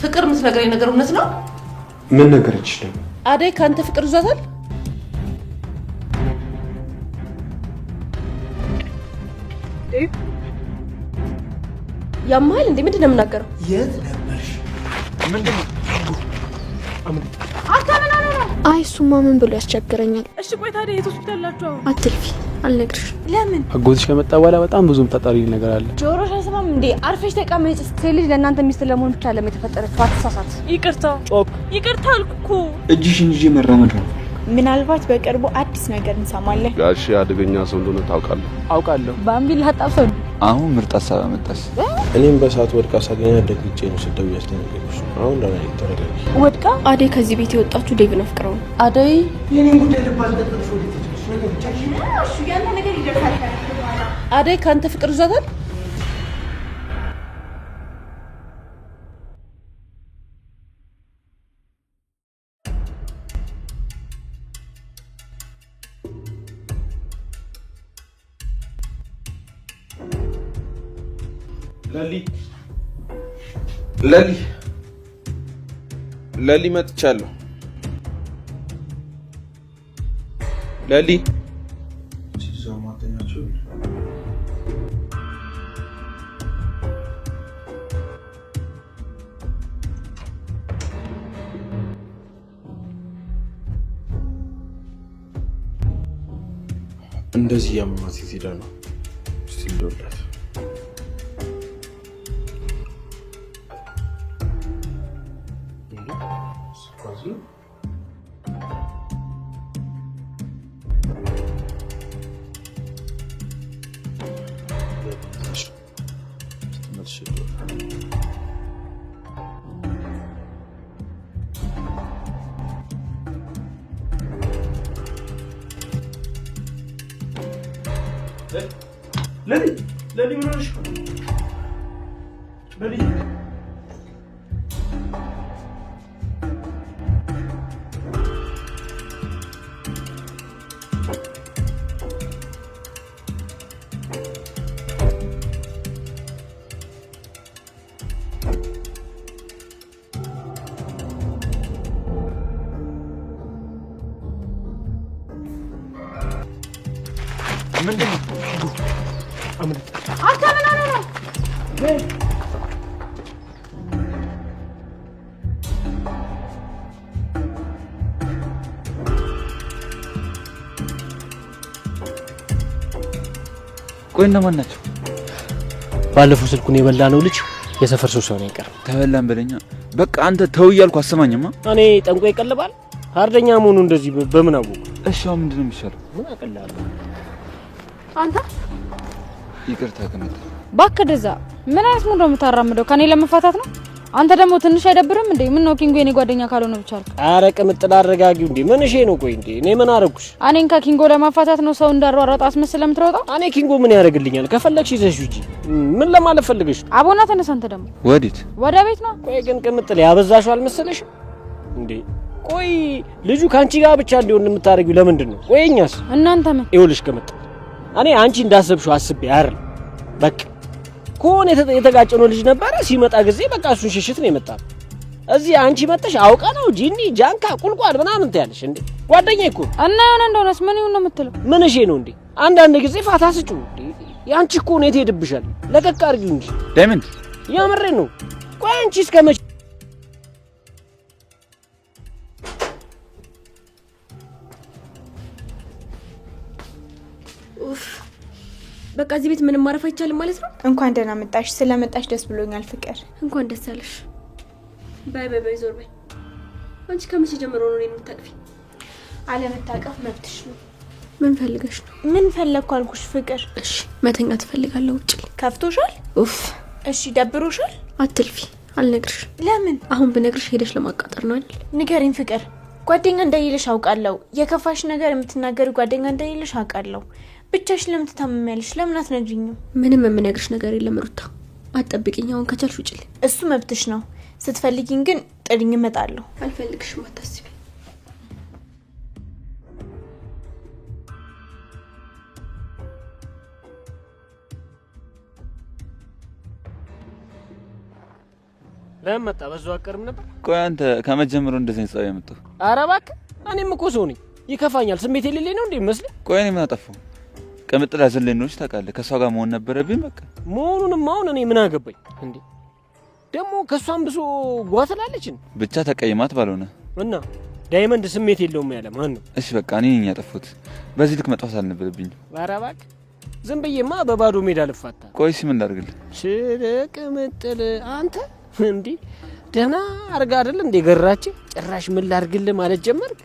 ፍቅር የምትነግረኝ ነገር እውነት ነው? ምን ነገረችሽ ደግሞ? አደይ ከአንተ ፍቅር ይዟታል? ያማል እንዴ? ምንድን ነው የምናገረው? የት ነበርሽ? ምንድን ነው? አይ እሱማ ምን ብሎ ያስቸግረኛል። እሺ ቆይ ታዲያ የት ሆስፒታል ናችሁ አሁን? አትልፊ፣ አልነግርሽም። ለምን? አጎትሽ ከመጣ በኋላ በጣም ብዙ የምታጣሪ ነገር አለ። ጆሮሽ አይሰማም እንዴ? አርፈሽ ተቀመጭ። ሴት ልጅ ለእናንተ ሚስት ለመሆን ብቻ ለም የተፈጠረችው። አትሳሳት። ይቅርታ ጮክ። ይቅርታ አልኩ እኮ። እጅሽን ይዤ መራመድ ነው። ምናልባት በቅርቡ አዲስ ነገር እንሰማለን። ጋሼ አደገኛ ሰው እንደሆነ ታውቃለህ? አውቃለሁ። ባምቢ ላጣብሰው። አሁን ምርጥ ሀሳብ አመጣሽ። እኔም በሰዓት ወድቃ ሳገኛት ደንግጬ ነው ስደውይ ያስደነገጥኩሽ። አሁን ደህና ነኝ፣ ተረጋጊ። ወድቃ አደይ ከዚህ ቤት የወጣችሁ ዴቭን አፍቅረው ነው። አደይ የኔን ጉዳይ ልብ አልጠጥጥሽ ወዴት ሄደሽ? ነገር ብቻ እሺ ያንተ ነገር ይደርሳል። አደይ ከአንተ ፍቅር ይዟታል? ለሊ ለሊ ለሊ መጥቻለሁ። ለሊ እንደዚህ ያመማት የት ሄዳ ነው? እስቲ ልደውልላት። እንዴ፣ ስልኳ ዝግ ነው። መልሼ ልደውልላት። ለሊ ለሊ ምን ሆነሽ? ለሊ ምንድን ነው? አንተ ምን ሆነህ ነው? ቆይ እነማን ናቸው? ባለፈው ስልኩን የበላ ነው ልጅ የሰፈር ሰው ሳይሆን አይቀርም። ተበላን በለኛ። በቃ አንተ ተው እያልኩ አሰማኝማ። እኔ ጠንቆ ይቀልባል አርደኛ መሆኑ እንደዚህ በምን አወቁ? እሺ አሁን ምንድን ነው የሚሻለው? ምን አቀላለሁ? አንተ ይቅርታ ከመጣ እባክህ ደዛ ምን አይነት mood ነው የምታራምደው? ከኔ ለመፋታት ነው? አንተ ደግሞ ትንሽ አይደብርም እንዴ? ምን ነው ኪንጎ የኔ ጓደኛ ካልሆነ ብቻ አልክ። ኧረ ቅምጥል አረጋጊው እንዴ! ምን እሺ ነው? ቆይ እንዴ እኔ ምን አረኩሽ? እኔን ከኪንጎ ለማፋታት ነው ሰው እንዳሯሯጥ አስመስለህ የምትሮጠው? እኔ ኪንጎ ምን ያደርግልኛል? ከፈለግሽ ይዘሽ ውጪ። ምን ለማለት ፈልገሽ? አቦና ተነሳ። አንተ ደግሞ ወዴት? ወደ ቤት ነው። ቆይ ግን ቅምጥል ያበዛሽው አልመሰለሽም እንዴ? ቆይ ልጁ ከአንቺ ጋር ብቻ እንዲሆን የምታደርጊው ለምንድን ነው? ቆይ እኛስ? እናንተ ምን ይኸውልሽ ቅምጥል፣ እኔ አንቺ እንዳሰብሽው አስቤ አይደል። በቃ ከሆነ የተጋጨነው ልጅ ነበረ። ሲመጣ ጊዜ በቃ እሱን ሽሽት ነው የመጣው። እዚህ አንቺ መጥተሽ አውቃ ነው ጂኒ ጃንካ ቁልቋል ምናምን ትያለሽ እንዴ? ጓደኛዬ እኮ እና የሆነ እንደሆነስ ምን ይሁን ነው የምትለው? ምን እሺ ነው እንዴ? አንዳንድ ጊዜ ፋታ ስጩ። የአንቺ እኮ ነው የት ሄድብሻል? ለቀቅ አድርጊው እንጂ ዳይመንድ፣ የምሬን ነው። ቆይ አንቺ እስከ መቼ ኡፍ፣ በቃ እዚህ ቤት ምንም ማረፍ አይቻልም ማለት ነው። እንኳን ደህና መጣሽ። ስለመጣሽ ደስ ብሎኛል ፍቅር። እንኳን ደስ አለሽ። በይ በይ በይ፣ ዞር በይ። አንቺ ከመቼ ጀምሮ ነው እኔን የምታቅፊ? አለመታቀፍ መብትሽ ነው። ምን ፈልገሽ ነው? ምን ፈለግኩ አልኩሽ ፍቅር። እሺ መተኛ ትፈልጋለሁ። ውጭ። ከፍቶሻል? ኡፍ። እሺ ደብሮሻል? አትልፊ፣ አልነግርሽ። ለምን? አሁን ብነግርሽ ሄደሽ ለማቃጠር ነው አይደል? ንገሪኝ ፍቅር። ጓደኛ እንደሌለሽ አውቃለሁ። የከፋሽ ነገር የምትናገሪ ጓደኛ እንደሌለሽ አውቃለሁ። ብቻሽ ለምን ትታመሚያለሽ? ለምን አትነግሪኝም? ምንም የምነግርሽ ነገር የለም ሩታ። አትጠብቂኝ። አሁን ከቻልሽ ውጭልኝ። እሱ መብትሽ ነው። ስትፈልጊኝ ግን ጥሪኝ፣ እመጣለሁ። አልፈልግሽም፣ አታስቢ። ለምን መጣ? በዛው አቀርም ነበር። ቆይ አንተ ከመጀመሩ እንደዚህ ጸባይ የመጣው? ኧረ እባክህ እኔም እኮ ሰው ነኝ፣ ይከፋኛል። ስሜት የሌለኝ ነው እንዴ መስለህ? ቆይ እኔ ምን አጠፋሁ? ቅምጥል አዘለኝ ነው ታውቃለህ። ከእሷ ጋር መሆን ነበረብኝ። በቃ መሆኑንም አሁን እኔ ምን አገባኝ እንዴ? ደግሞ ከእሷም ብሶ ጓ ትላለችን። ብቻ ተቀይማት ባልሆነ እና ዳይመንድ ስሜት የለውም ያለ ማን ነው? እሺ በቃ እኔ ነኝ ያጠፋሁት። በዚህ ልክ መጥፋት አልነበረብኝም። ኧረ እባክህ ዝም ብዬማ በባዶ ሜዳ ልፋታ። ቆይ እሺ ምን ላድርግልህ? ስለ ቅምጥል አንተ እንዴ ደህና አርጋ አይደል እንዴ ገራች? ጭራሽ ምን ላድርግልህ ማለት ጀመርክ?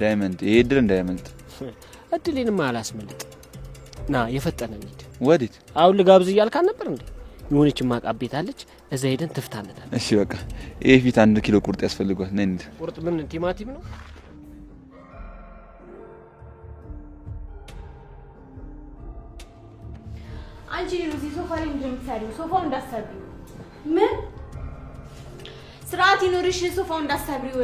ዳይመንድ ይሄ እድል እንዳያመልጥ። እድሌንማ አላስመልጥ። ና የፈጠነ እንሂድ። ወዴት? አሁን ልጋብዝ እያልክ አልነበር እንዴ? የሆነች ማቃ ቤት አለች፣ እዛ ሄደን ትፍታነታል። እሺ በቃ ይሄ ፊት 1 ኪሎ ቁርጥ ያስፈልጓል። ነይ እንሂድ። ቁርጥ ምን ቲማቲም ነው? አንቺ ሉዚ ሶፋ ላይ ምንድን ነው የምትሰሪው? ሶፋው እንዳትሰብሪው። ምን ስርዓት ይኖርሽ። ሶፋው እንዳትሰብሪው።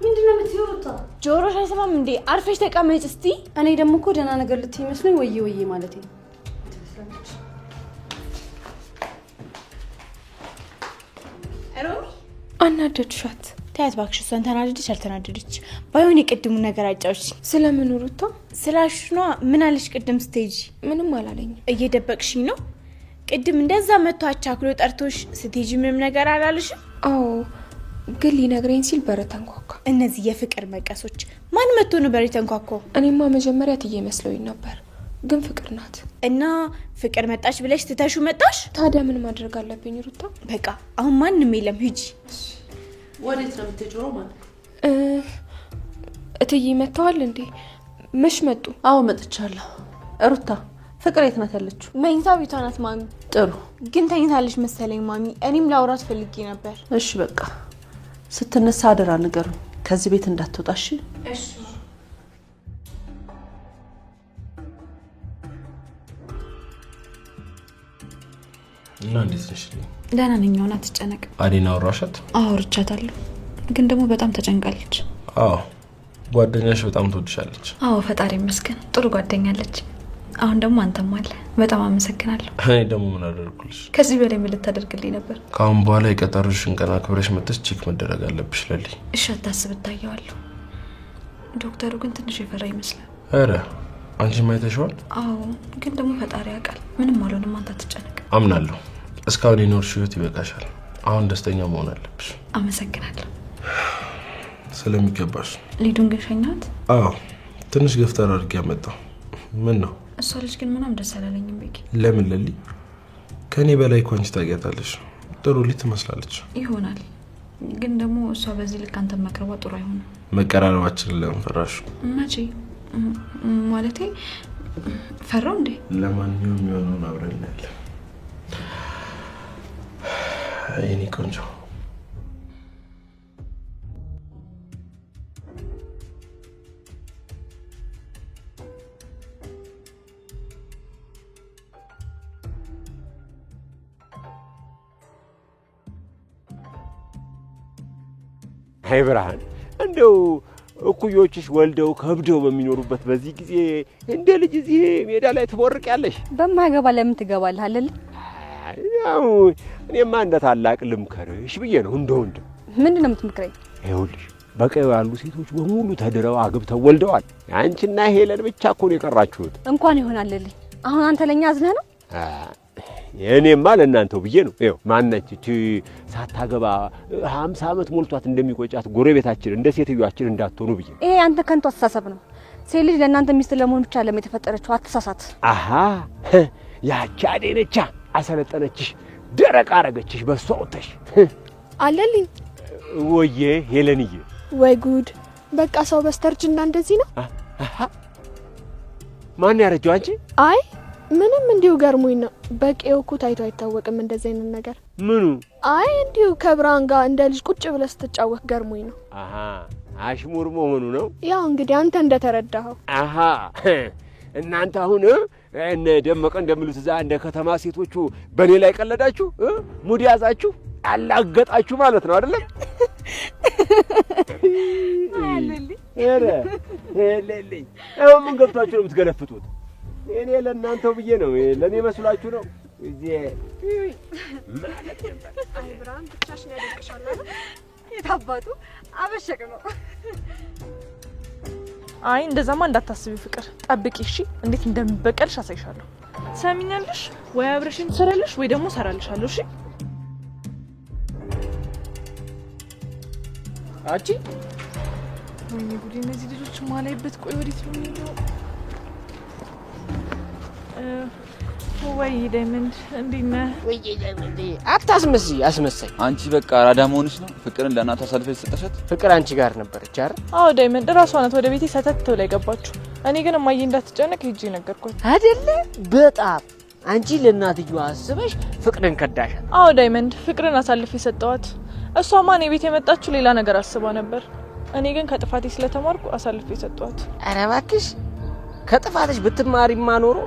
ምንድን ነው የምትይው ሩታ? ጆሮሽ አይሰማም እንዴ? አርፈሽ ተቀመጭ እስቲ። እኔ ደግሞ እኮ ደህና ነገር ልትይ መስሎኝ ወዬ ወዬ ማለቴ ነው። ሮሚ አናደድሻት። ተያት እባክሽ። እሷን ተናደደች አልተናደደች ባይሆን የቅድሙን ነገር አጫውች። ስለምን ሩታ? ስላሽኗ ምን አለሽ ቅድም ስትሄጂ? ምንም አላለኝም። እየደበቅሽኝ ነው። ቅድም እንደዛ መጥቶ አቻክሎ ጠርቶሽ ስትሄጂ ምንም ነገር አላለሽም? አዎ፣ ግን ሊነግረኝ ሲል በር ተንኳኳ። እነዚህ የፍቅር መቀሶች። ማን መጥቶ ነው በር የተንኳኳው? እኔማ መጀመሪያ ትዬ መስለውኝ ነበር፣ ግን ፍቅር ናት። እና ፍቅር መጣች ብለሽ ትተሹ መጣሽ? ታዲያ ምን ማድረግ አለብኝ ሩታ? በቃ አሁን ማንም የለም፣ ሂጂ። ወዴት ነው የምትሄጂው ሮማን? እትዬ መጥተዋል እንዴ? መች መጡ? አዎ መጥቻለሁ። ሩታ ፍቅር የት ናት ያለችው? መኝታ ቤቷ ናት ማሚ። ጥሩ ግን ተኝታለች መሰለኝ ማሚ። እኔም ላውራት ፈልጌ ነበር። እሺ በቃ ስትነሳ አደራ ንገሩኝ፣ ከዚህ ቤት እንዳትወጣ እሺ? እሺ። እና እንዴት ነሽ? ደህና ነኝ። አሁን አትጨነቅ። አዴን አወራሻት? አዎ አውርቻታለሁ፣ ግን ደግሞ በጣም ተጨንቃለች። አዎ ጓደኛሽ በጣም ትወድሻለች። አዎ ፈጣሪ ይመስገን ጥሩ ጓደኛ አለች። አሁን ደግሞ አንተም አለ። በጣም አመሰግናለሁ። እኔ ደግሞ ምን አደረኩልሽ? ከዚህ በላይ ምን ልታደርግልኝ ነበር? ከአሁን በኋላ የቀጠሮሽን ቀን አክብረሽ መጥተሽ check መደረግ አለብሽ ለሊ። እሺ አታስብ፣ እታየዋለሁ። ዶክተሩ ግን ትንሽ የፈራ ይመስላል። ኧረ አንቺም አይተሽዋል? አዎ ግን ደግሞ ፈጣሪ ያውቃል። ምንም አልሆንም፣ አንተ አትጨነቅ። አምናለሁ። እስካሁን የኖርሽ ህይወት ይበቃሻል። አሁን ደስተኛ መሆን አለብሽ። አመሰግናለሁ። ስለሚገባሽ። ሊዱን ግን ሸኛት? አዎ ትንሽ ገፍተር አድርጌ ያመጣው። ምን ነው እሷ ልጅ ግን ምንም ደስ አላለኝም ቤኪ። ለምን ለሊ? ከእኔ በላይ እኮ አንቺ ታውቂያታለሽ። ጥሩ ልጅ ትመስላለች። ይሆናል ግን ደግሞ እሷ በዚህ ልክ አንተን መቅረቧ ጥሩ አይሆንም። መቀራረባችንን ለምን ፈራሽ? መቼ ማለቴ ፈራው እንዴ? ለማንኛውም የሚሆነውን አብረን እናያለን። የኔ ቆንጆ አይ ብርሃን፣ እንደው እኩዮችሽ ወልደው ከብደው በሚኖሩበት በዚህ ጊዜ እንደ ልጅ እዚህ ሜዳ ላይ ትቦርቂያለሽ። በማይገባ ለምን ትገባለህ? አለልኝ። ያው እኔማ እንደ ታላቅ ልምከርሽ ብዬ ነው። እንደ ወንድም። ምንድን ነው የምትመክረኝ? ይኸውልሽ በቀዩ ያሉ ሴቶች በሙሉ ተድረው አግብተው ወልደዋል። አንቺና ሄለን ብቻ እኮ ነው የቀራችሁት። እንኳን ይሆናል አለልኝ። አሁን አንተ ለኛ አዝነህ ነው? እኔማ ለእናንተው ብዬ ነው። ይኸው ማነች እቺ ሳታገባ 50 ዓመት ሞልቷት እንደሚቆጫት ጎረቤታችን እንደ ሴትዮዋችን እንዳትሆኑ ብዬ። ይሄ አንተ ከንቱ አስተሳሰብ ነው። ሴት ልጅ ለእናንተ ሚስት ለመሆን ብቻ ለም የተፈጠረችው። አትሳሳት። አሃ ያቺ አዴነቻ አሰለጠነችሽ፣ ደረቅ አረገችሽ። በሷ ወጥተሽ አለልኝ። ወዬ ሄለንዬ፣ ወይ ጉድ! በቃ ሰው በስተርጅና እንደዚህ ነው። ማን ያረጀው? አንቺ? አይ ምንም እንዲሁ ገርሞኝ ነው። በቄው እኮ ታይቶ አይታወቅም እንደዚህ አይነት ነገር። ምኑ? አይ እንዲሁ ከብርሃን ጋር እንደ ልጅ ቁጭ ብለህ ስትጫወት ገርሞኝ ነው። አሃ አሽሙር መሆኑ ነው። ያው እንግዲህ አንተ እንደተረዳኸው። አሃ እናንተ አሁን እነ ደመቀ እንደሚሉት እዛ እንደ ከተማ ሴቶቹ በኔ ላይ ቀለዳችሁ፣ ሙድ ያዛችሁ፣ አላገጣችሁ ማለት ነው አይደለም? ኧረ ሄለልኝ፣ አሁን ምን ገብቷችሁ ነው የምትገለፍጡት? እኔ ለእናንተው ብዬ ነው። ለእኔ መስሏችሁ ነው? ማለት ነበር። አይ ብርሃን ብቻሽን ያደርቅሻል አይደል? የታባቱ አበሸቅ ነው። አይ እንደዛማ እንዳታስቢ ፍቅር፣ ጠብቂ እሺ። እንዴት እንደምበቀልሽ አሳይሻለሁ። ትሰሚኛለሽ ወይ? አብረሽኝ ትሰሪያለሽ ወይ ደግሞ እሰራልሻለሁ። እሺ አንቺ ወይኔ ጉዴ! እነዚህ ልጆች ማላይበት። ቆይ ወዴት ነው የሚሄደው? ወይ ዳይመንድ እንዴት ነህ? ወይ ዳይመንድ አታስመስይ፣ አስመሳይ አንቺ በቃ አራዳ መሆንሽ ነው። ፍቅርን ለእናቷ አሳልፈሽ ሰጠሻት። ፍቅር አንቺ ጋር ነበረች አይደል? አዎ ዳይመንድ፣ እራሷ ናት ወደ ቤቴ ሰተት ብላ የገባችው። እኔ ግን እማዬ እንዳትጨነቅ ሄጄ ነገርኳት። አይደለ? በጣም አንቺ ለእናትየዋ አስበሽ ፍቅርን ከዳሻት። አዎ ዳይመንድ፣ ፍቅርን አሳልፌ ሰጠዋት። እሷማ እኔ ቤት የመጣችው ሌላ ነገር አስባ ነበር። እኔ ግን ከጥፋቴ ስለተማርኩ አሳልፌ ሰጠዋት። ኧረ እባክሽ ከጥፋትሽ ብትማሪማ ኖሮ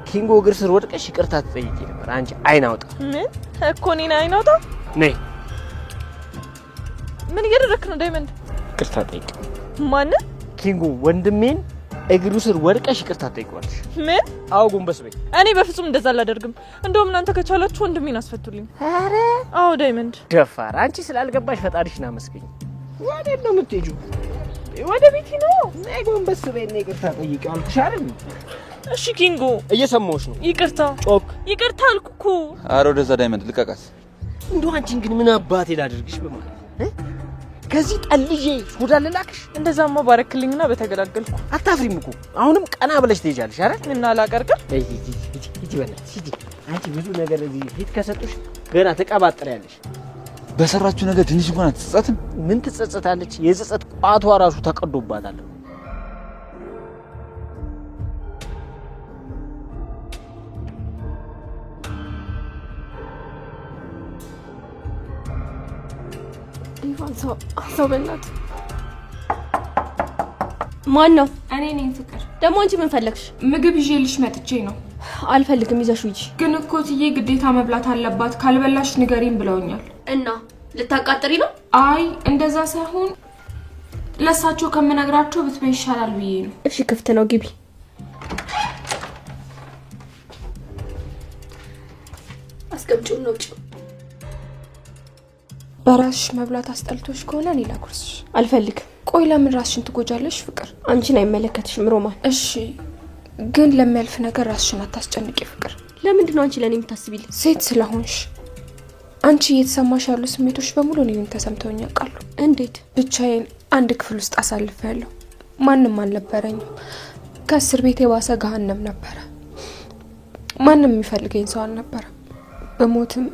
ኪንጎ እግር ስር ወድቀሽ ይቅርታ ትጠይቂ ነበር። አንቺ አይን አውጣ። ምን እኮ እኔን አይን አውጣ? ነይ። ምን እያደረክ ነው ዳይመንድ? ይቅርታ ጠይቂ። ማንን? ኪንጎ ወንድሜን እግሩ ስር ወድቀሽ ይቅርታ ትጠይቂዋለሽ። ምን? አዎ ጎንበስ በይ። እኔ በፍጹም እንደዛ አላደርግም። እንደውም እናንተ ከቻላችሁ ወንድሜን አስፈቱልኝ። ኧረ አዎ ዳይመንድ። ደፋር አንቺ ስላልገባሽ ፈጣሪሽን አመስግኝ። ወዴት ነው የምትሄጂው? ወደ ቤቴ ነው። ነይ ጎንበስ በይና ይቅርታ ጠይቂው አልኩሽ አይደል? እሺ ኪንጎ፣ እየሰማሁሽ ነው። ይቅርታ። ጮክ። ይቅርታ አልኩ እኮ። ኧረ ወደዛ ዳይመንድ ልቀቃት። እንደው አንቺን ግን ምን አባቴ ላድርግሽ በማለት ከዚህ ጠልዬ ሱዳን ልላክሽ? እንደዛማ ባረክልኝና በተገላገልኩ። አታፍሪም እኮ አሁንም ቀና ብለሽ ትሄጃለሽ አይደል? እና ላቀርቅር። ሂጂ ሂጂ፣ በእናትሽ ሂጂ። አንቺ ብዙ ነገር እዚህ ፊት ከሰጡሽ ገና ትቀባጥሪያለሽ። በሰራችሁ ነገር ትንሽ እንኳን አትጸጸትም? ምን ትጸጸታለች? የጸጸት ቋቷ ራሱ ተቀዶባታል። አንሳው በእናትህ። ማን ነው? እኔ ነኝ ፍቅር። ደግሞ አንቺ ምን ፈለግሽ? ምግብ ይዤልሽ መጥቼ ነው። አልፈልግም፣ ይዘሽው ሂጂ። ግን እኮ እትዬ ግዴታ መብላት አለባት፣ ካልበላሽ ንገሪን ብለውኛል። እና ልታቃጥሪ ነው? አይ እንደዛ ሳይሆን ለሳቸው ከምነግራቸው ብትበይ ይሻላል ብዬ ነው። እሺ ክፍት ነው፣ ግቢ። አስቀምጪው ነው ውጪው። በራስሽ መብላት አስጠልቶሽ ከሆነ እኔ ላጉርስሽ። አልፈልግም። ቆይ ለምን ራስሽን ትጎጃለሽ ፍቅር? አንቺን አይመለከትሽም ሮማን። እሺ ግን ለሚያልፍ ነገር ራስሽን አታስጨንቂ ፍቅር። ለምንድን ነው አንቺ ለኔ የምታስቢልኝ? ሴት ስለሆንሽ። አንቺ እየተሰማሽ ያሉ ስሜቶች በሙሉ እኔንም ተሰምተውኝ ያውቃሉ። እንዴት? ብቻዬን አንድ ክፍል ውስጥ አሳልፌያለሁ። ማንም አልነበረኝም። ከእስር ቤት የባሰ ገሃነም ነበረ። ማንም የሚፈልገኝ ሰው አልነበረም። በሞትም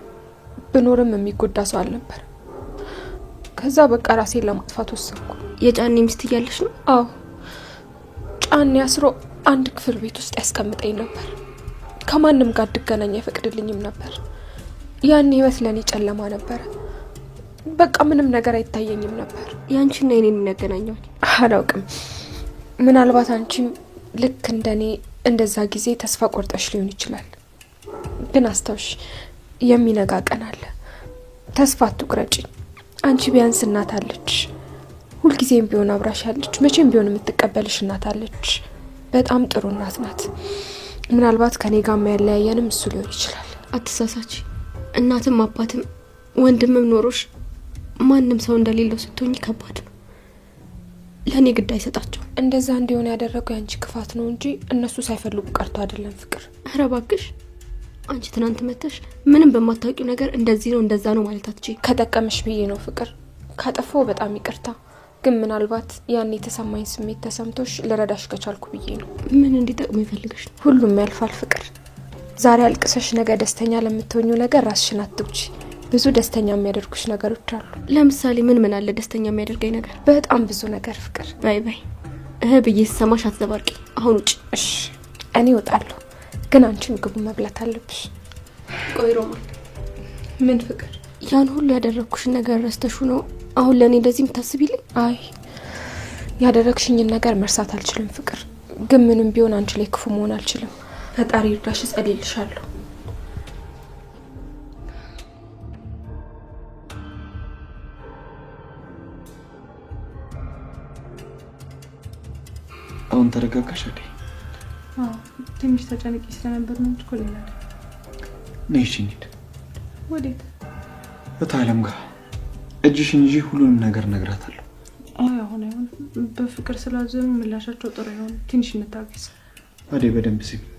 ብኖርም የሚጎዳ ሰው አልነበረም። ከዛ በቃ ራሴን ለማጥፋት ወሰንኩ። የጫኔ ሚስት እያለሽ ነው? አዎ ጫኔ አስሮ አንድ ክፍል ቤት ውስጥ ያስቀምጠኝ ነበር። ከማንም ጋር እንድገናኝ አይፈቅድልኝም ነበር። ያን ህይወት ለኔ ጨለማ ነበረ። በቃ ምንም ነገር አይታየኝም ነበር። ያንቺና የኔን ምን ያገናኘዋል? አላውቅም። ምናልባት አንቺም ልክ እንደኔ እንደዛ ጊዜ ተስፋ ቆርጠሽ ሊሆን ይችላል። ግን አስታውሽ፣ የሚነጋ ቀን አለ። ተስፋ አትቁረጪ። አንቺ ቢያንስ እናት አለች። ሁልጊዜም ቢሆን አብራሽ ያለች፣ መቼም ቢሆን የምትቀበልሽ እናት አለች። በጣም ጥሩ እናት ናት። ምናልባት ከኔ ጋር ያለያየንም እሱ ሊሆን ይችላል። አትሳሳች። እናትም አባትም ወንድምም ኖሮሽ ማንም ሰው እንደሌለው ስትሆኝ ከባድ ነው። ለኔ ግድ አይሰጣቸው። እንደዛ እንዲሆን ያደረገው ያንቺ ክፋት ነው እንጂ እነሱ ሳይፈልጉ ቀርቶ አይደለም ፍቅር። ኧረ እባክሽ አንቺ ትናንት መተሽ ምንም በማታውቂው ነገር እንደዚህ ነው እንደዛ ነው ማለት አትችይም። ከጠቀመሽ ብዬ ነው ፍቅር። ካጠፋው በጣም ይቅርታ። ግን ምናልባት ያን የተሰማኝ ስሜት ተሰምቶሽ ልረዳሽ ከቻልኩ ብዬ ነው። ምን እንዲጠቅም ይፈልገሽ ነው? ሁሉም ያልፋል ፍቅር። ዛሬ አልቅሰሽ ነገ ደስተኛ ለምትሆኚው ነገር ራስሽን አትጉጂ። ብዙ ደስተኛ የሚያደርጉሽ ነገሮች አሉ። ለምሳሌ ምን ምን አለ ደስተኛ የሚያደርገኝ ነገር? በጣም ብዙ ነገር ፍቅር። በይ በይ እህ ብዬ ስሰማሽ አትዘባርቂ። አሁን ውጭ። እሺ እኔ እወጣለሁ፣ ግን አንቺ ምግቡን መብላት አለብሽ። ቆይ ሮማን። ምን ፍቅር? ያን ሁሉ ያደረግኩሽን ነገር ረስተሽው ነው አሁን ለእኔ እንደዚህ የምታስቢልኝ? አይ ያደረግሽኝን ነገር መርሳት አልችልም ፍቅር። ግን ምንም ቢሆን አንቺ ላይ ክፉ መሆን አልችልም። ፈጣሪ ይርዳሽ፣ እጸልይልሻለሁ። አሁን ተረጋጋሽ አይደል? አዎ ትንሽ ተጨንቄ ስለነበር ነው እንጂ እኮ ሌላ አይደለም። ነይ እሺ እንሂድ። ወዴት? እታለም ጋር እጅሽን ይዤ ሁሉንም ነገር እነግራታለሁ። አይ አሁን አይሆንም። በፍቅር ስላዘኑ ምላሻቸው ጥሩ አይሆንም። ትንሽ እንታገስ። አደይ በደንብ ስሚኝ።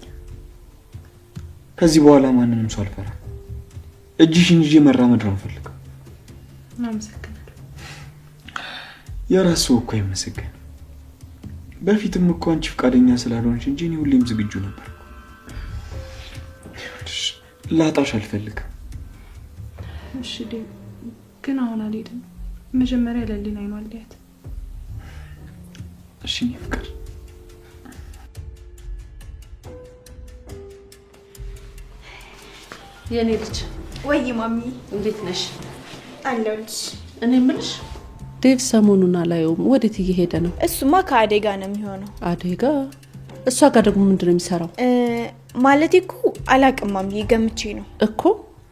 ከዚህ በኋላ ማንንም ሰው አልፈራም። እጅሽን ይዤ መራመድ ነው የምፈልገው። አመሰግናለሁ። የራስ ሰው እኮ አይመሰገንም። በፊትም እኮ አንቺ ፈቃደኛ ስላልሆንሽ እንጂ እኔ ሁሌም ዝግጁ ነበር። ላጣሽ አልፈልግም። እሺ ዴቭ፣ ግን አሁን አልሄድም። መጀመሪያ ለሊን አይኗን ልያት። እሺ የኔ ፍቅር። የኔ ልጅ። ወይ ማሚ፣ እንዴት ነሽ? አለሁልሽ። እኔ የምልሽ ዴቭ ሰሞኑን አላየውም። ወዴት እየሄደ ነው? እሱማ ከአደይ ጋር ነው የሚሆነው። አደይ ጋ? እሷ ጋር ደግሞ ምንድን ነው የሚሰራው? ማለቴ እኮ አላቅም ማሚ፣ ገምቼ ነው እኮ።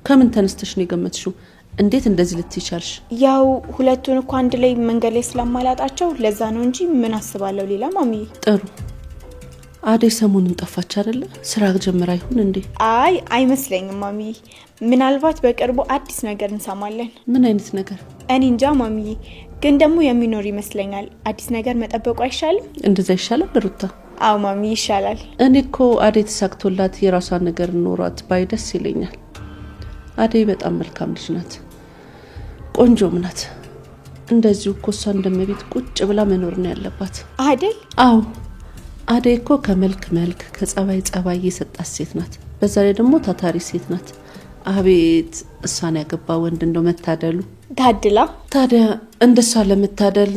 ከምን ተነስተሽ ነው የገመትሽው? እንዴት እንደዚህ ልትይ ቻልሽ? ያው ሁለቱን እኮ አንድ ላይ መንገድ ላይ ስለማላጣቸው ለዛ ነው እንጂ ምን አስባለሁ ሌላ ማሚ። ጥሩ። አደይ ሰሞኑን ጠፋች አይደለ? ስራ ጀምራ ይሁን እንዴ? አይ አይመስለኝም ማሚ። ምናልባት በቅርቡ አዲስ ነገር እንሰማለን። ምን አይነት ነገር? እኔ እንጃ ማሚ፣ ግን ደግሞ የሚኖር ይመስለኛል። አዲስ ነገር መጠበቁ አይሻልም? እንደዛ ይሻላል ሩታ? አዎ ማሚ ይሻላል። እኔ እኮ አደይ ተሳክቶላት የራሷን ነገር ኖሯት ባይ ደስ ይለኛል። አደይ በጣም መልካም ልጅ ናት፣ ቆንጆም ናት። እንደዚሁ እኮ እሷ እንደመቤት ቁጭ ብላ መኖር ነው ያለባት አይደል? አዎ አደይ እኮ ከመልክ መልክ ከጸባይ ጸባይ የሰጣት ሴት ናት። በዛ ላይ ደግሞ ታታሪ ሴት ናት። አቤት እሷን ያገባ ወንድ እንደው መታደሉ። ታድላ። ታዲያ እንደሷ ለመታደል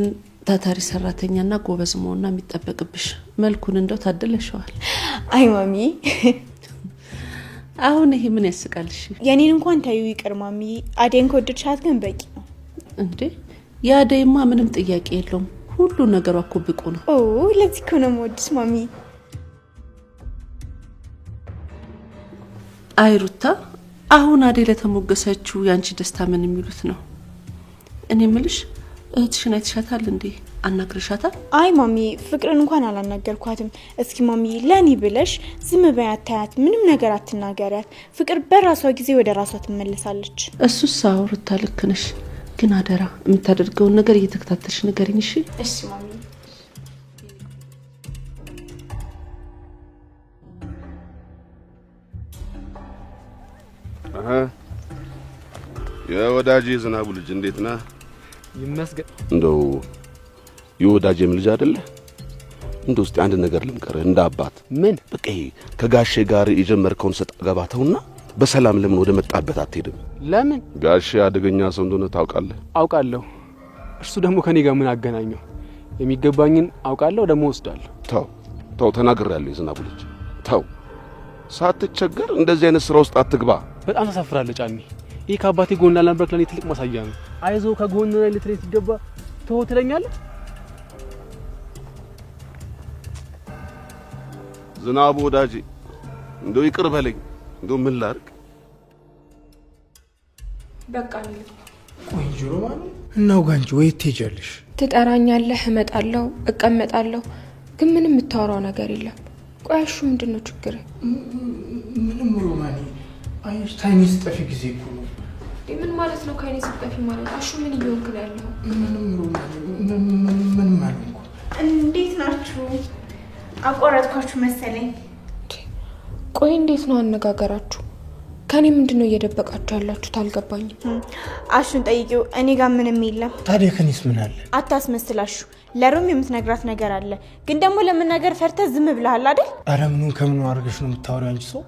ታታሪ ሰራተኛና ጎበዝ መሆንና የሚጠበቅብሽ። መልኩን እንደው ታድለሸዋል። አይ ማሚ፣ አሁን ይሄ ምን ያስቃልሽ? የኔን እንኳን ታዩ ይቅር ማሚ፣ አደይን ከወደድሻት ግን በቂ ነው። እንዴ የአደይማ ምንም ጥያቄ የለውም። ሁሉ ነገሯ እኮ ብቁ ነው። ኦ ለዚህ እኮ ነው የምወድሽ ማሚ። አይ ሩታ፣ አሁን አደይ ለተሞገሰችው የአንቺ ደስታ ምን የሚሉት ነው? እኔ ምልሽ እህትሽን አይተሻታል እንዴ? አናግረሻታል? አይ ማሚ፣ ፍቅርን እንኳን አላናገርኳትም። እስኪ ማሚ ለኔ ብለሽ ዝም በይ፣ አታያት፣ ምንም ነገር አትናገሪያት። ፍቅር በራሷ ጊዜ ወደ ራሷ ትመለሳለች። እሱስ አዎ ሩታ ልክ ነሽ። ግን አደራ የምታደርገውን ነገር እየተከታተልሽ ንገሪኝ እሺ? እሺ ማሚ። የወዳጄ ዝናቡ ልጅ እንዴት ነህ? ይመስገን። እንደው የወዳጄም ልጅ አይደለ? እንደው እስቲ አንድ ነገር ልምከርህ እንደ አባት። ምን? በቃ ይሄ ከጋሼ ጋር የጀመርከውን ሰጣ ገባ ተውና በሰላም ለምን ወደ መጣበት አትሄድም? ለምን? ጋሼ አደገኛ ሰው እንደሆነ ታውቃለህ። አውቃለሁ። እርሱ ደግሞ ከኔ ጋር ምን አገናኘው? የሚገባኝን አውቃለሁ፣ ደግሞ ወስዳለሁ። ተው ተው፣ ተናግሬያለሁ። የዝናቡ ልጅ ተው፣ ሳትቸገር እንደዚህ አይነት ስራ ውስጥ አትግባ። በጣም ታሳፍራለህ ጫኔ። ይህ ከአባቴ ጎን ላልነበርክ ለእኔ ትልቅ ማሳያ ነው። አይዞህ ከጎን ላይ ልትለኝ ሲገባ ተው ትለኛለህ። ዝናቡ ወዳጄ፣ እንደው ይቅር በለኝ። እንደው ምን ላድርግ? በቃ ቆይ ጆሮ ማለት እናውጋ እንጂ ወይ ትሄጃለሽ? ትጠራኛለህ፣ እመጣለሁ፣ እቀመጣለሁ፣ ግን ምንም የምታወራው ነገር የለም። ቆይ አሹ ምንድን ነው ችግር? ምንም ሮማኔ፣ አየሽ ታይኔ ስጠፊ ጊዜ እኮ ነው። ምን ማለት ነው ከአይኔ ስጠፊ ማለት? አሹ ምን እየሆንክ ነው ያለኸው? ምንም ሮማኔ፣ ምንም አልሆንኩም። እንዴት ናችሁ? አቋረጥኳችሁ መሰለኝ። ቆይ እንዴት ነው አነጋገራችሁ? ከኔ ምንድን ነው እየደበቃችሁ ያላችሁት? አልገባኝም። አሹን ጠይቂው። እኔ ጋር ምንም የለም። ታዲያ ከኔስ ምን አለ? አታስመስላሹ። ለሮም የምትነግራት ነገር አለ፣ ግን ደግሞ ለመናገር ፈርተህ ዝም ብለሃል አይደል? አረ ምኑን ከምኑ አድርገሽ ነው የምታወሪው አንቺ ሰው?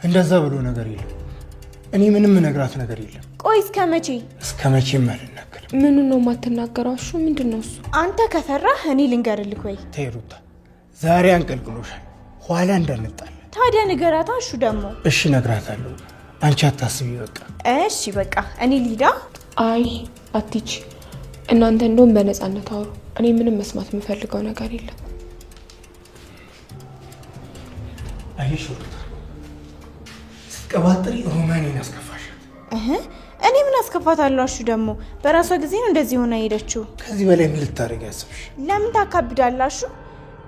እንደዛ ብሎ ነገር የለም። እኔ ምንም እነግራት ነገር የለም። ቆይ እስከ መቼ? እስከ መቼም አልናገርም። ምኑን ነው የማትናገረው አሹ? ምንድን ነው እሱ? አንተ ከፈራህ እኔ ልንገርልህ ወይ? ተይ ሩታ፣ ዛሬ አንቀልቅሎሻል፣ ኋላ እንዳንጣላ። ታዲያ ንገራታ አሹ ደግሞ። እሺ እነግራታለሁ። አንቺ አታስቢ በቃ። እሺ በቃ እኔ ሊዳ። አይ አትሂጂ። እናንተ እንደውም በነፃነት አውሩ። እኔ ምንም መስማት የምፈልገው ነገር የለም። አየሽ ሩታ፣ ስትቀባጥሪ ሮማኔን አስከፋሻት። እኔ ምን አስከፋታለሁ? አሹ ደግሞ በራሷ ጊዜ ነው እንደዚህ ሆና ሄደችው። ከዚህ በላይ ምን ልታደርጊ ያሰብሽ? ለምን ታካብዳለህ አሹ?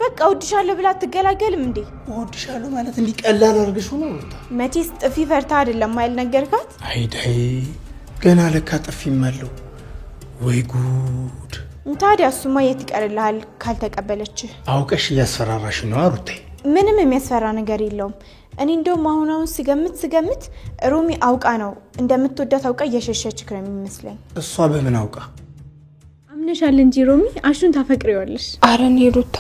በቃ እወድሻለሁ ብላ አትገላገልም እንዴ? እወድሻለሁ ማለት እንዲህ ቀላል አድርገሽ ነው ሩታ? መቼስ ጥፊ ፈርታ አይደለም ያልነገርካት? አይዳይ ገና ለካ ጥፊም አለው። ወይ ጉድ! ታዲያ እሱማ የት ይቀርልሃል ካልተቀበለችህ? አውቀሽ እያስፈራራሽ ነው ሩቴ። ምንም የሚያስፈራ ነገር የለውም። እኔ እንደውም አሁን አሁን ስገምት ስገምት ሮሚ አውቃ ነው እንደምትወዳት አውቃ እየሸሸችክ ነው የሚመስለኝ። እሷ በምን አውቃ? አምነሻል እንጂ ሮሚ አሹን ታፈቅሪዋለሽ። አረ እኔ ሩታ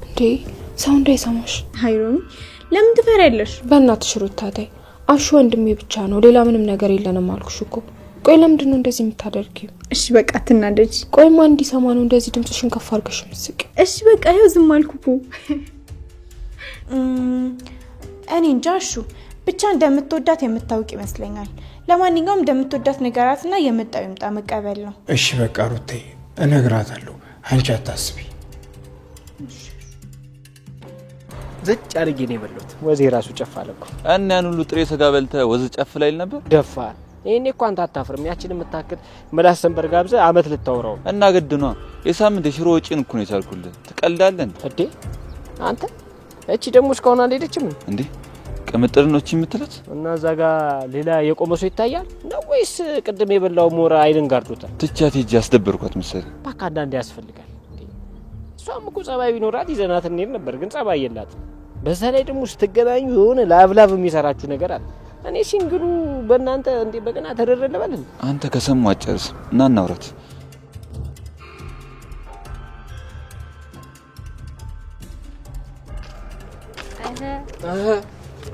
እንዴ ሰው እንዳይሰማሽ። አይ ሮሚ ለምን ትፈሪያለሽ? በእናትሽ ሩታ ተይ። አሹ ወንድሜ ብቻ ነው፣ ሌላ ምንም ነገር የለንም አልኩሽ እኮ። ቆይ ለምንድን ነው እንደዚህ የምታደርጊው? እሺ በቃ አትናደጂ። ቆይ ማን እንዲሰማ ነው እንደዚህ ድምፅሽን ከፍ አድርገሽ የምትስቂው? እሺ በቃ ይኸው ዝም አልኩ እኮ። እኔ እንጃ አሹ ብቻ እንደምትወዳት የምታውቅ ይመስለኛል። ለማንኛውም እንደምትወዳት ንገራትና የመጣው ይምጣ መቀበል ነው። እሺ በቃ ሩቴ እነግራታለሁ፣ አንቺ አታስቢ። ዘጭ አድርጌ ነው የበላሁት። ወዜ ራሱ ጨፍ አለ እኮ። እና ያን ሁሉ ጥሬ ስጋ በልተህ ወዝ ጨፍ ላይ ነበር? ደፋር። ይሄኔ እኮ አንተ አታፍርም። ያችን የምታክል ምላስ ሰንበር ጋብዘህ አመት ልታወራው እና ግድ ነዋ። የሳምንት የሽሮ ወጪን እኮ ነው የቻልኩልህ። ትቀልዳለህ እንዴ አንተ? እቺ ደግሞ እስካሁን አልሄደችም እንዴ? ቅምጥል ነው እቺ የምትላት? እና እዛ ጋ ሌላ የቆመ ሰው ይታያል ነው ወይስ ቅድም የበላው ሞራ አይንን ጋርዶታል? ትቻት ሂጅ አስደበርኳት መሰለኝ። እባክህ አንዳንዴ ያስፈልጋል። እሷም እኮ ጸባይ ቢኖራት ይዘናት እንሄድ ነበር፣ ግን ጸባይ የላትም። በዛ ላይ ደግሞ ስትገናኙ የሆነ ላብላብ የሚሰራችሁ ነገር አለ። እኔ single ኡ በእናንተ እንዴ በቀና ተደረለ ልበል? አንተ ከሰሙ አጨርስም እና እናውራት።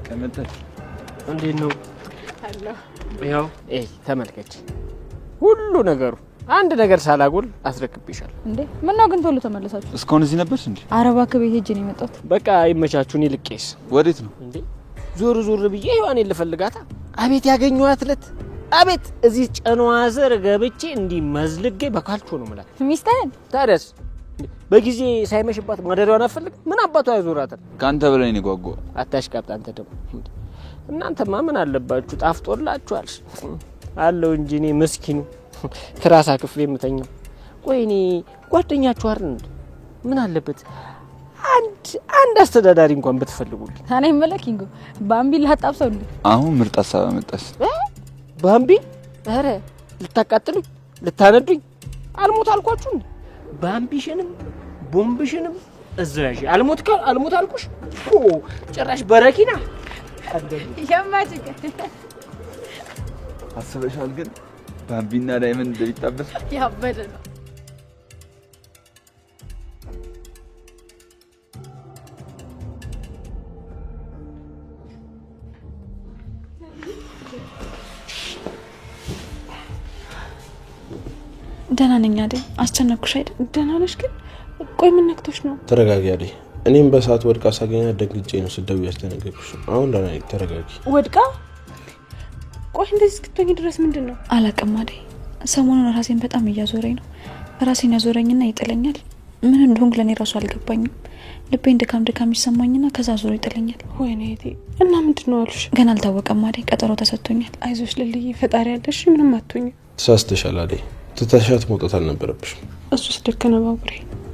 ቅምጥል እንዴት ነው? ይኸው ተመልከች፣ ሁሉ ነገሩ አንድ ነገር ሳላጎል አስረክብሻለሁ። እንዴ ምነው ግን ቶሎ ተመለሳችሁ? እስካሁን እዚህ ነበርሽ እንዴ? ኧረ እባክህ ቤት ሄጄ ነው የመጣሁት። በቃ ይመቻችሁ። እኔ ልቄስ። ወዴት ነው እንዴ? ዞር ዞር ብዬ ሔዋኔን ልፈልጋታ። አቤት ያገኘኋት ዕለት! አቤት እዚህ ጨኗ ስር ገብቼ እንዲህ መዝልጌ በካልቾ ነው የምላት። ሚስትህን? ታዲያስ በጊዜ ሳይመሽባት ማደሪያዋን አትፈልግም? ምን አባቷ ያዞራታል? ከአንተ በላይ ነው የጓጓው። አታሽቃብጥ አንተ ደግሞ። እናንተማ ምን አለባችሁ? ጣፍጦላችኋል አለው እንጂ እኔ ምስኪኑ ትራሳ ክፍሌ የምተኛው። ቆይ እኔ ጓደኛችሁ አይደል እንዴ? ምን አለበት አንድ አንድ አስተዳዳሪ እንኳን ብትፈልጉልኝ። እኔ የምልህ ኪንጎ ባምቢ ላጣብሰው እንዴ? አሁን ምርጥ ሀሳብ አመጣሽ። ባምቢ? ኧረ ልታቃጥሉኝ ልታነዱኝ አልሞት አልኳችሁ እንዴ? ባምቢሽንም ቦምብሽንም እዛው ያዥ። አልሞት አልሞት አልኩሽ እኮ ጭራሽ በረኪና የማጭቅ አስበሻል ግን ባምቢና ዳይመንድ እንደሚጣበስ ያበደ ነው። ደህና ነኝ አደይ። አስጨነቅኩሽ አይደል? ደህና ነሽ ግን? ቆይ ምን ነክቶሽ ነው? ተረጋጊ አደይ። እኔም በሰዓት ወድቃ ሳገኛት ደንግጬ ነው ስደውይ ያስደነገጥኩሽ። አሁን ደህና ነኝ፣ ተረጋጊ። ወድቃ? ቆይ እንደዚህ እስክትሆኚ ድረስ ምንድን ነው? አላውቅም አደይ። ሰሞኑን ራሴን በጣም እያዞረኝ ነው። ራሴን ያዞረኝና ይጥለኛል። ምን እንደሆንኩ ለእኔ ራሱ አልገባኝም። ልቤን ድካም ድካም ይሰማኝና ከዛ ዞሮ ይጥለኛል። ወይኔ እህቴ፣ እና ምንድን ነው አሉሽ? ገና አልታወቀም አደይ። ቀጠሮ ተሰጥቶኛል። አይዞሽ ልልዬ፣ ፈጣሪ ያለሽ፣ ምንም አትሆኝም። ተሳስተሻል አደይ። ትተሻት መውጣት አልነበረብሽም። እሱስ ልክ ነው ባቡሬ።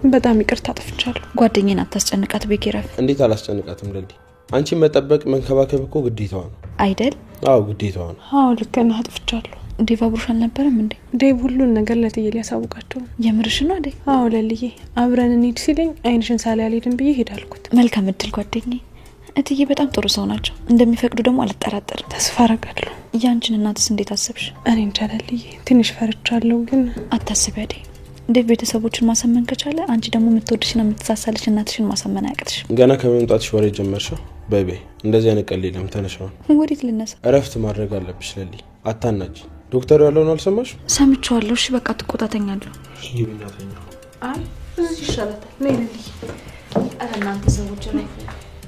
በጣም ይቅርታ አጥፍቻለሁ። ጓደኛዬን አታስጨንቃት ቤኪ፣ ረፍ። እንዴት አላስጨንቃትም ለሊ? አንቺን መጠበቅ መንከባከብ እኮ ግዴታዋ ነው አይደል? አዎ ግዴታዋ ነው። አዎ ልክ ነህ፣ አጥፍቻለሁ። ዴቭ አብሮሽ አልነበረም እንዴ? ዴቭ ሁሉን ነገር ለትዬ ሊያሳውቃቸው ነው። የምርሽ ነው አደይ? አዎ ለልዬ፣ አብረን እንሂድ ሲለኝ አይንሽን ሳላይ አልሄድም ብዬ ሄድ አልኩት። መልካም እድል ጓደኛዬ። እትዬ በጣም ጥሩ ሰው ናቸው። እንደሚፈቅዱ ደግሞ አልጠራጠርም። ተስፋ አረጋለሁ። ያንቺን እናትስ እንዴት አሰብሽ? እኔ እንጃ ለልዬ፣ ትንሽ ፈርቻለሁ። ግን አታስቢ አደይ። ዴቭ ቤተሰቦችን ማሳመን ከቻለ አንቺ ደግሞ የምትወድሽና የምትሳሳልሽ እናትሽን ማሳመን አያቅትሽ። ገና ከመምጣትሽ ወሬ ጀመርሽው? በይ በይ፣ እንደዚህ አይነት ቀልድ የለም። ተነሽ አሁን። ወዴት ልነሳ? እረፍት ማድረግ አለብሽ ለሊ። አታናጂ። ዶክተሩ ያለውን አልሰማሽ? ሰምቼዋለሁ። እሺ በቃ ትቆጣተኛለሁ። ግቢና ተኛ። አይ እዚህ ይሻላታል። ነይ ለሊ። ኧረ እናንተ ሰዎች ረፉ።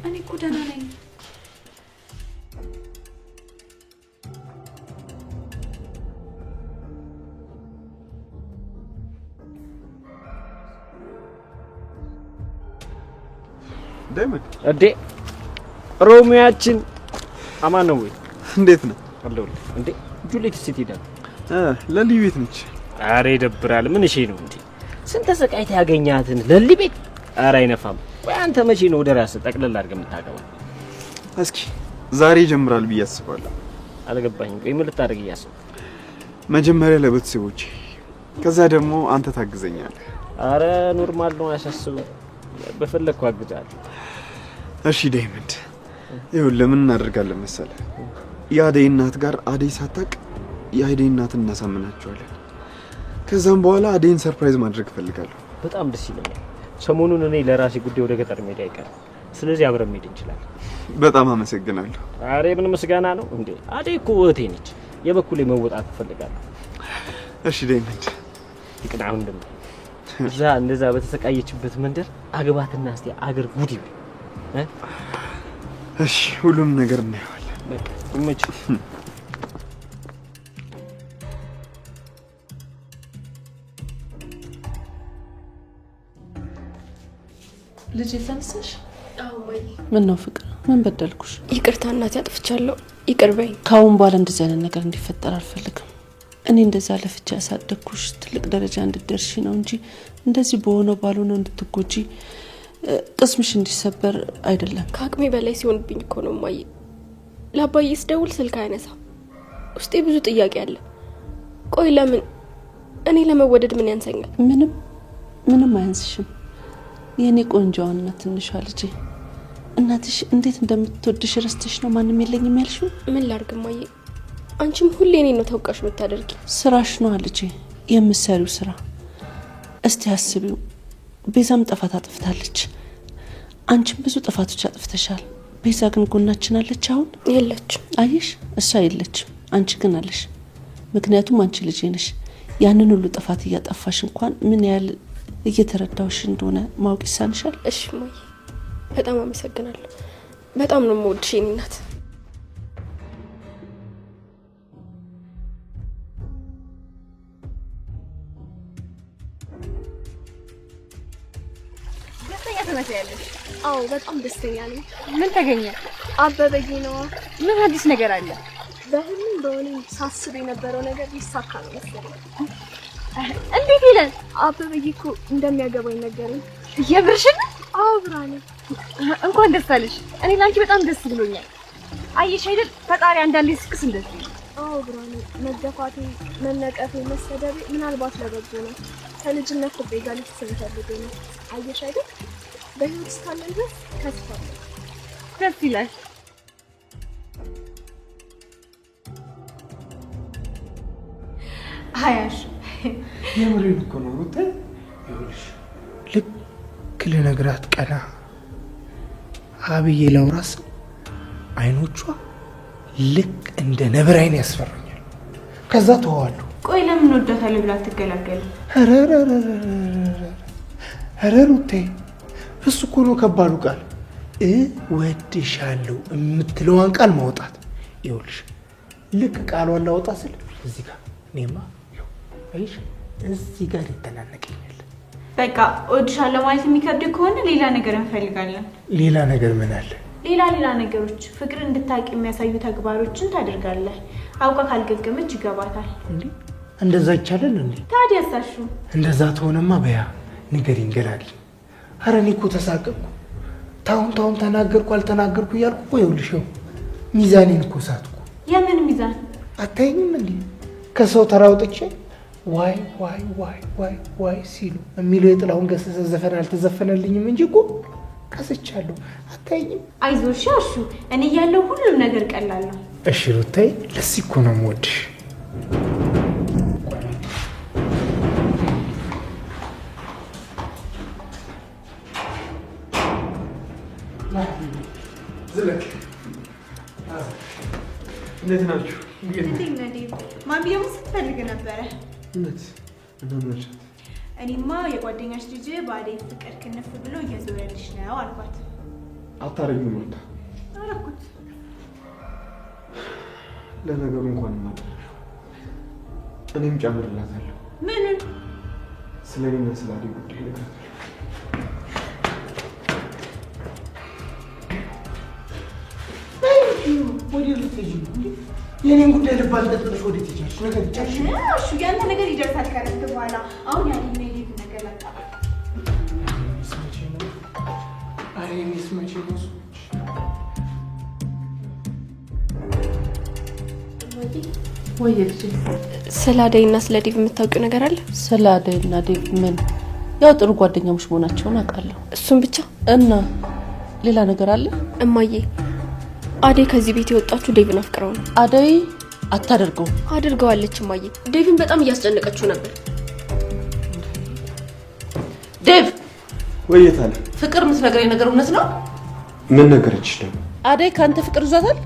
እኔ እኮ ደህና ነኝ። እንዴ ሮሚያችን አማን ነው ወይ? እንዴት ነህ? አለሁልህ። እንዴ ጁሊት ሴት ሄዳለሁ። ለሊ ቤት ነች። አረ ይደብራል። ምን እሺ ነው እንዴ? ስንት ተሰቃይተህ ያገኛትን ለሊ ቤት። አረ አይነፋም። ቆይ አንተ መቼ ነው ወደ ራስህ ጠቅለል አድርገህ የምታገባው? እስኪ ዛሬ ይጀምራል ብዬ አስባለሁ። አልገባኝም። ቆይ ምን ልታደርግ እያሰብክ? መጀመሪያ ለቤተሰቦቼ፣ ከዛ ደግሞ አንተ ታግዘኛለህ። አረ normal ነው፣ አያሳስብም። በፈለግኩ አግዛለሁ። እሺ ዳይመንድ፣ ይኸውልህ ምን እናደርጋለን መሰለህ፣ የአደይ እናት ጋር አደይ ሳታውቅ የአደይ እናትን እናሳምናቸዋለን። ከዛም በኋላ አደይን surprise ማድረግ እፈልጋለሁ። በጣም ደስ ይለኛል። ሰሞኑን እኔ ለራሴ ጉዳይ ወደ ገጠር መሄድ አይቀርም። ስለዚህ አብረን መሄድ እንችላለን። በጣም አመሰግናለሁ። አሬ ምን ምስጋና ነው እንዴ? አደይ እኮ እህቴ ነች። የበኩሌ መወጣት እፈልጋለሁ። እሺ ዳይመንድ፣ ይቅና። አሁን ደግሞ እዛ እንደዛ በተሰቃየችበት መንደር አግባትና እስቲ አገር ጉድ ይበል። እሺ ሁሉም ነገር እናየዋለን። በቃ ይመችህ። ልጅ የተነሳሽ? አዎ እማዬ። ምን ነው ፍቅር፣ ምን በደልኩሽ? ይቅርታ እናቴ፣ አጥፍቻለሁ። ይቅር በይኝ። ከአሁን በኋላ እንደዚህ አይነት ነገር እንዲፈጠር አልፈልግም። እኔ እንደዛ ለፍቼ ያሳደግኩሽ ትልቅ ደረጃ እንድትደርሺ ነው እንጂ እንደዚህ በሆነው ባልሆነው እንድትጎጂ ቅስምሽ እንዲሰበር አይደለም። ከአቅሜ በላይ ሲሆንብኝ እኮ ነው እማዬ። ለአባዬ ስደውል ስልክ አያነሳም። ውስጤ ብዙ ጥያቄ አለ። ቆይ ለምን እኔ ለመወደድ ምን ያንሰኛል? ምንም ምንም አያንስሽም። የእኔ ቆንጆዋና ትንሿ ልጄ፣ እናትሽ እንዴት እንደምትወድሽ ረስተሽ ነው ማንም የለኝም ያልሽው? ምን ላድርግ እማዬ፣ አንቺም ሁሌ እኔን ነው ተወቃሽ የምታደርጊ። ስራሽ ነው ልጄ፣ የምትሰሪው ስራ። እስቲ አስቢው፣ ቤዛም ጥፋት አጥፍታለች፣ አንቺም ብዙ ጥፋቶች አጥፍተሻል። ቤዛ ግን ጎናችን አለች። አሁን የለችም። አየሽ፣ እሷ የለችም፣ አንቺ ግን አለሽ። ምክንያቱም አንቺ ልጄ ነሽ። ያንን ሁሉ ጥፋት እያጠፋሽ እንኳን ምን ያህል እየተረዳሁሽ እንደሆነ ማወቅ ይሳንሻል። እሺ እማዬ፣ በጣም አመሰግናለሁ። በጣም ነው የምወድሽ የእኔ እናት። ደስተኛ ትመስያለሽ። አዎ በጣም ደስተኛ ነኝ። ምን ተገኘ? አበበዬ ነዋ። ምን አዲስ ነገር አለ? በህልም በእውኔም ሳስብ የነበረው ነገር ሊሳካ ነው መሰለኝ። እንዴት ይለን? አበበዬ እኮ እንደሚያገባኝ ነገረኝ። የምርሽን? አዎ ብርሃኔ፣ እንኳን ደስ አለሽ። እኔ ላንቺ በጣም ደስ ብሎኛል። አየሽ አይደል ፈጣሪ አንዳንዴ ስክስ እንደዚህ ነው። አዎ ብርሃኔ፣ መገፋቴ፣ መነቀፌ፣ መሰደቤ ምናልባት ለበጎ ነው። ከልጅነት ፍቅሬ ጋር ሊክሰኝ ፈልጎ ነው። አየሽ አይደል በህይወት እስካለን ድረስ ተስፋ አለ። ደስ ይላል። አያሽ የምሬን እኮ ነው ሩቴ። ይኸውልሽ ልክ ልነግራት ቀና አብዬ ላውራስ አይኖቿ ልክ እንደ ነብር አይን ያስፈራኛል። ከዛ ተዋዋለሁ። ቆይ ለምን ወዳታለሁ ብላ አትገላገልም? ኧረ ሩቴ እሱ እኮ ነው ከባዱ ቃል። እወድሻለሁ የምትለዋን ቃል ማውጣት። ይኸውልሽ ልክ ቃሏን ላወጣ ስል እዚህ ጋር እኔማ አይሽ እዚህ ጋር ይተናነቀኛል። በቃ እወድሻለሁ ማለት የሚከብድ ከሆነ ሌላ ነገር እንፈልጋለን። ሌላ ነገር ምን አለ? ሌላ ሌላ ነገሮች ፍቅር እንድታውቅ የሚያሳዩ ተግባሮችን ታደርጋለህ። አውቃ ካልገገመች ይገባታል። እንደዛ ይቻላል እንዴ? ታዲያ ሳሹ እንደዛ ተሆነማ በያ ንገሪኝ፣ ገላግኝ። ኧረ እኔ እኮ ተሳቀቅኩ። ታሁን ታሁን ተናገርኩ አልተናገርኩ እያልኩ እኮ ይኸውልሽ፣ ይኸው ሚዛኔን እኮ ሳትኩ። የምን ሚዛን? አታይኝም እንዴ? ከሰው ተራ ወጥቼ ዋይ ዋይ ዋይ ዋይ ዋይ ሲሉ የሚለው የጥላሁን ገሰሰ ዘፈን አልተዘፈነልኝም እንጂ እኮ ከስቻለሁ። አታይኝም? አይዞሽ አሹ፣ እኔ እያለሁ ሁሉም ነገር ቀላል ነው። እሺ ሩታዬ፣ ለዚህ እኮ ነው የምወድሽ። ዝለቅ፣ እንዴት ናችሁ? እንዴት ነህ ዴቭ? ማሚ ደግሞ ስትፈልግ ነበረ። እውነት? እና ምን አልሻት? እኔማ የጓደኛሽ ልጅ በአደይ ፍቅር ክንፍ ብሎ እየዞረልሽ ነው አልኳት። አታረጊውም ሩታ። አረኩት። ለነገሩ እንኳን አደረግሽው፣ እኔም ጨምርላታለሁ። ምኑን? ስለ እኔና ስለ አደይ ጉዳይ እነግራታለሁ። ወዴት ልትሄጂ ነው እንዴ? የኔን ጉዳይ ልብ አንጠልጥለሽ ወዴት ትሄጃለሽ? ነገር ጨርሽ። እሺ ያንተ ነገር ይደርሳል ከረፍት በኋላ። አሁን ያለኝና የዴቭ ነገር ላጣራ። እኔስ መቼ ነው እሱ? ወይ ልጄ፣ ስለ አደይና ስለ ዴቭ የምታውቂው ነገር አለ? ስለ አደይና ዴቭ ምን? ያው ጥሩ ጓደኛሞች መሆናቸውን አውቃለሁ። እሱም ብቻ እና ሌላ ነገር አለ? እማዬ፣ አደይ ከዚህ ቤት የወጣችው ዴቭን አፍቅረው ነው። አደይ አታደርገውም። አድርገዋለች እማዬ። ዴቭን በጣም እያስጨነቀችው ነበር። ዴቭ ወይታለ ፍቅር የምትነግረኝ ነገር እውነት ነው? ምን ነገረችሽ ደግሞ? አደይ ከአንተ ፍቅር ይዟታል?